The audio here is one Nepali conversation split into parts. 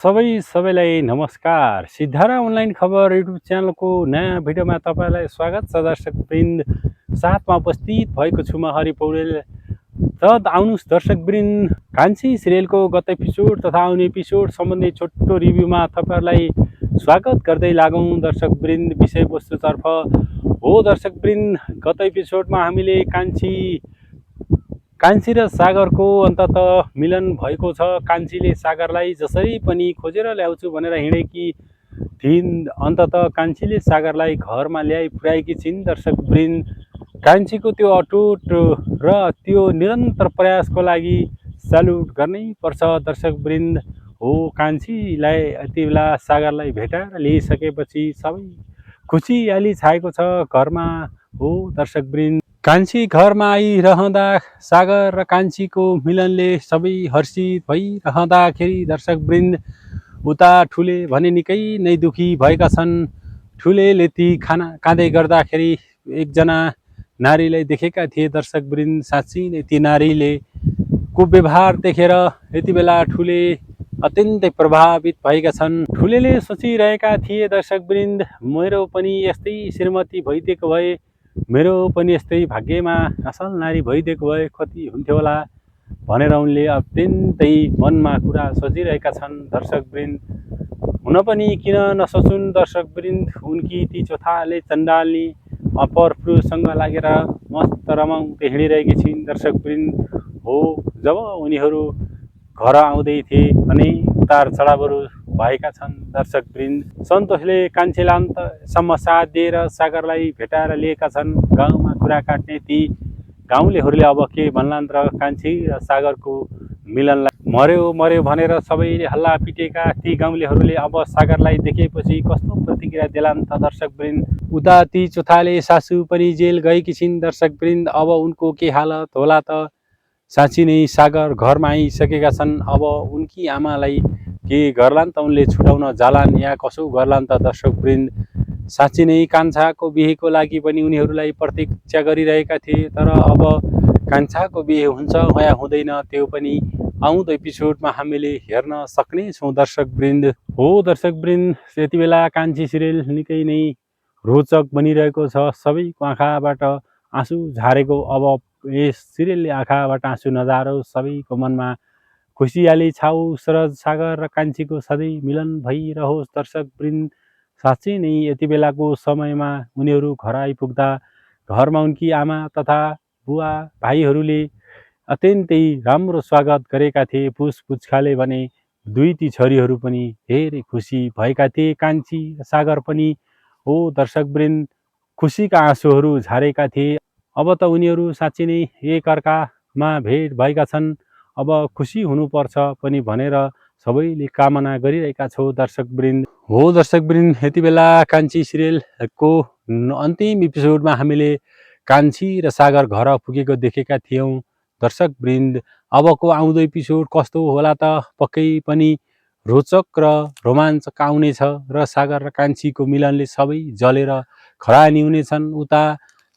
सबैलाई नमस्कार। सिद्धारा अनलाइन खबर युट्युब च्यानलको नयाँ भिडियोमा तपाईँलाई स्वागत छ। दर्शकवृन्द, साथमा उपस्थित भएको छु म हरि पौडेल। त आउनुहोस् दर्शकवृन्द, कान्छी सिरियलको गत एपिसोड तथा आउने एपिसोड सम्बन्धी छोटो रिभ्यूमा तपाईँहरूलाई स्वागत गर्दै लागौँ। दर्शकवृन्द, विषयवस्तुतर्फ हो दर्शकवृन्द, गत एपिसोडमा हामीले कान्छी र सागरको अन्ततः मिलन भएको छ। कान्छीले सागरलाई जसरी पनि खोजेर ल्याउँछु भनेर हिँडेकी थिइन्। अन्ततः कान्छीले सागरलाई घरमा ल्याइ पुर्याएकी छिन्। दर्शकवृन्द, कान्छीको त्यो अटुट र त्यो निरन्तर प्रयासको लागि सल्युट गर्नै पर्छ। दर्शकवृन्द हो, कान्छीलाई यति बेला सागरलाई भेटाएर ल्याइसकेपछि सबै खुसियाली छाएको छ घरमा। हो दर्शकवृन्द, कान्छी घरमा आइरहँदा सागर र कान्छीको मिलनले सबै हर्षित भइरहँदाखेरि दर्शकवृन्द, उता ठुले भने निकै नै दुखी भएका छन्। ठुलेले ती खाना काँदै गर्दाखेरि एकजना नारीलाई देखेका थिए। दर्शकवृन्द, साँच्चै नै ती नारीले को व्यवहार देखेर यति बेला ठुले अत्यन्तै प्रभावित भएका छन्। ठुलेले सोचिरहेका थिए, दर्शकवृन्द, मेरो पनि यस्तै श्रीमती भइदिएको भए, मेरो पनि यस्तै भाग्यमा असल नारी भइदिएको भए कति हुन्थ्यो होला भनेर उनले अत्यन्तै मनमा कुरा सोचिरहेका छन्। दर्शकवृन्द, हुन पनि किन नसोचुन् दर्शकवृन्द, उनकी ती चोथाले चण्डाल्नी अपर पुरुषसँग लागेर मस्त रमाउँदै हिँडिरहेकी छिन्। दर्शकवृन्द हो, जब उनीहरू घर आउँदै थिए भने उतार चढावहरू भएका छन्। दर्शकवृन्द, सन्तोषले कान्छीलाई अन्तसम्म साथ दिएर सागरलाई भेटाएर लिएका छन्। गाउँमा कुरा काट्ने ती गाउँलेहरूले अब के भन्लान् र कान्छी र सागरको मिलनलाई मर्यो भनेर सबैले हल्ला पिटेका ती गाउँलेहरूले अब सागरलाई देखेपछि कस्तो प्रतिक्रिया देलान् त दर्शकवृन्द। उता ती चोथाले सासू पनि जेल गएकी छिन्। दर्शकवृन्द, अब उनको के हालत होला त। साँच्ची नै सागर घरमा आइसकेका छन्। अब उनकी आमालाई के गर्लान् त, उनले छुटाउन जालान् या कसो गर्लान् त दर्शकवृन्द। साँच्ची नै कान्छाको बिहेको लागि पनि उनीहरूलाई प्रतीक्षा गरिरहेका थिए। तर अब कान्छाको बिहे हुन्छ या हुँदैन त्यो पनि आउँदो एपिसोडमा हामीले हेर्न सक्नेछौँ। दर्शकवृन्द हो दर्शकवृन्द, यति बेला कान्छी सिरियल निकै नै रोचक बनिरहेको छ। सबैको आँखाबाट आँसु झारेको, अब यस सिरियलले आँखाबाट आँसु नझारोस्, सबैको मनमा खुसियाली छाओस् र सागर र कान्छीको सधैँ मिलन भइरहोस्। दर्शकवृन्द, साँच्चै नै यति बेलाको समयमा उनीहरू घर आइपुग्दा घरमा उनकी आमा तथा बुवा भाइहरूले अत्यन्तै राम्रो स्वागत गरेका थिए। पुछखाले भने दुईटी छोरीहरू पनि धेरै खुसी भएका थिए। कान्छी र सागर पनि हो दर्शकवृन्द, खुसीका आँसुहरू झारेका थिए। अब त उनीहरू साँच्चै नै एकअर्कामा भेट भएका छन्। अब खुसी हुनुपर्छ पनि भनेर सबैले कामना गरिरहेका छौँ। दर्शकवृन्द हो दर्शकवृन्द, यति बेला कान्छी सिरियलको अन्तिम एपिसोडमा हामीले कान्छी र सागर घर पुगेको देखेका थियौँ। दर्शकवृन्द, अबको आउँदो एपिसोड कस्तो होला त, पक्कै पनि रोचक र रोमाञ्चक आउनेछ र सागर र कान्छीको मिलनले सबै जलेर खरानी हुनेछन्। उता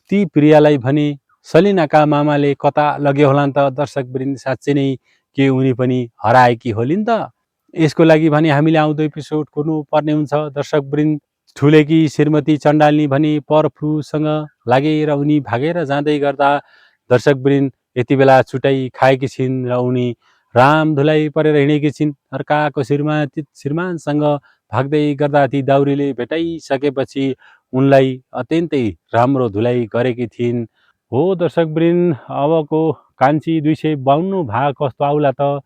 ती प्रियालाई भने सलिनाका मामाले कता लग्यो होला त दर्शकवृन्द। साँच्चै नै के उनी पनि हराएकी होलिन् त। यसको लागि भने हामीले आउँदो एपिसोड कुर्नु पर्ने हुन्छ। दर्शकवृन्द, ठुलेकी श्रीमती चण्डाल्नी भने परपुरुषसँग लागेर उनी भागेर जाँदै गर्दा दर्शकवृन्द यति बेला छुटाइ खाएकी छिन् र उनी राम धुलाई परेर हिँडेकी छिन्। अर्काको श्रीमानसँग भाग्दै गर्दा ती दाउरीले भेटाइसकेपछि उनलाई अत्यन्तै राम्रो धुलाई गरेकी थिइन्। हो दर्शकवृन्द, अबको कान्छी 252 भाग कस्तो आउला त।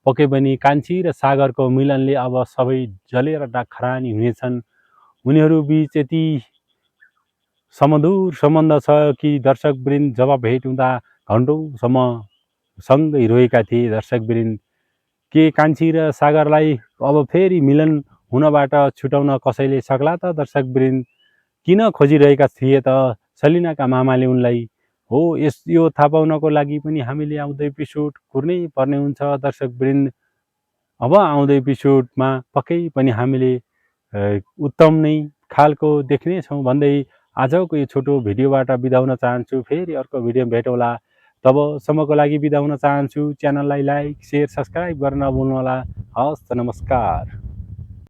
पक्कै पनि कान्छी र सागरको मिलनले अब सबै जलेर खरानी हुनेछन्। उनीहरू बीच यति समधुर सम्बन्ध छ कि दर्शकवृन्द, जब भेट हुँदा घन्टौँसम्म सँगै रोएका थिए। दर्शकवृन्द, के कान्छी र सागरलाई अब फेरि मिलन हुनबाट छुटाउन कसैले सक्ला त दर्शकवृन्द। किन खोजिरहेका थिए त सलिनाका मामाले उनलाई। हो, यो थाहा पाउनको लागि पनि हामीले आउँदो एपिसोड कुर्नै पर्ने हुन्छ। दर्शकवृन्द, अब आउँदो एपिसोडमा पक्कै पनि हामीले उत्तम नै खालको देख्नेछौँ भन्दै आजको यो छोटो भिडियोबाट बिदा हुन चाहन्छु। फेरि अर्को भिडियोमा भेटौँला। तबसम्मको लागि बिदा हुन चाहन्छु। च्यानललाई लाइक, सेयर, सब्स्क्राइब गर्न नभुल्नुहोला। हवस् त, नमस्कार।